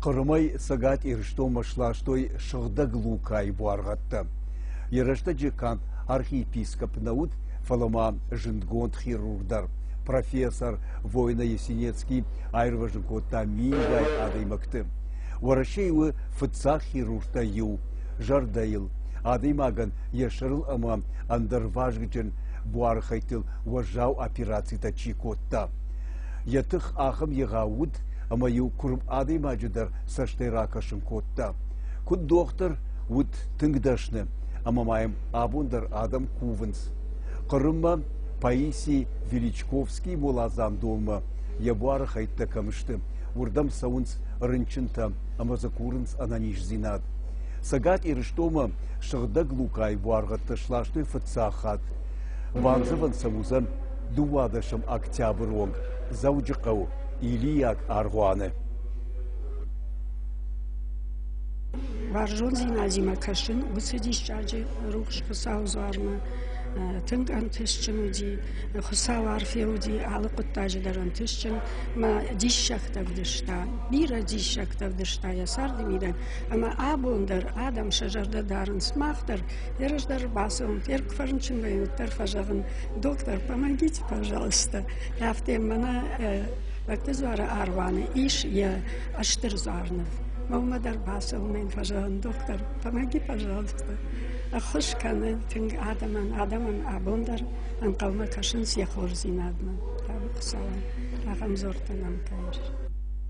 Хъырымӕй Цӕгат Ирыстонмӕ сластой сыгъдӕг Лукайы буаргъӕдтӕ. Йӕ рӕстӕджы канд архиепископ нӕ уыд, фӕлӕ ма зындгонд хирург дӕр. Профессор Война Есенецкий аирвӕзын кодта мингай адӕймӕгты. Уӕрӕсейы у фыццаг хирургтӕй иу зӕрдӕйыл, адӕймагӕн йӕ сӕрыл ӕмӕ ӕндӕр вазыгджын буары хӕйттыл уӕззау операцитӕ чи кодта. Йӕ тых ахӕм егъау уыд, ӕмӕ-иу куырм адӕймаджы дӕр цӕстӕй ракӕсын кодта. Куыд дохтыр, уыд тынг дӕсны, ӕмӕ ма йӕм абон дӕр адӕм кувынц. Хъырыммӕ Паисий Величковский моладзандонмӕ йӕ буары хӕйттӕ кӕм сты, уырдӕм цӕуынц рынчынтӕ ӕмӕ дзы курынц ӕнӕниздзинад. Цӕгат Ирыстонмӕ сыгъдӕг Лукайы буаргъӕдтӕ сластой фыццаг хатт. Бандзӕвӕн сӕм уыдзӕн 12 октябры онг Дзӕуджыхъӕуы Илийаг аргъуаны. Уарзондзинадимӕ кӕсын уыцы диссаджы рухс Хуыцауы дзуармӕ тынг ӕнтыстджын уыди. Хуыцау арфӕ уыди алы хъуыддаджы дӕр ӕнтыстджын. Мӕ диссӕгтӕ ӕвдыста, бирӕ диссӕгтӕ ӕвдыста йӕ царды мидӕг. Ӕмӕ абон дӕр адӕм сӕ зӕрдӕ дарынц. Мах дӕр ерыс дӕр бацӕуын, ферк фӕрынчын вӕййын, уӕддӕр фӕзӕгъын, доктор, помогите, пожалуйста. Афтӕ мӕнӕ Лӕгты дзуары аргъуаны ис йӕ стыр дзуарныв. Мӕнмӕ дӕр бацӕуын йын фӕзӕгъын, доктор, помоги, пожалуйста. Ӕххуыс кӕны тынг адӕмӕн, адӕмӕн абон дӕр ӕнхъӕлмӕ кӕсынц йӕ хорздзинадмӕ. Табу Хуыцауӕн, ахӕм дзуӕрттӕ нӕм кӕй ис.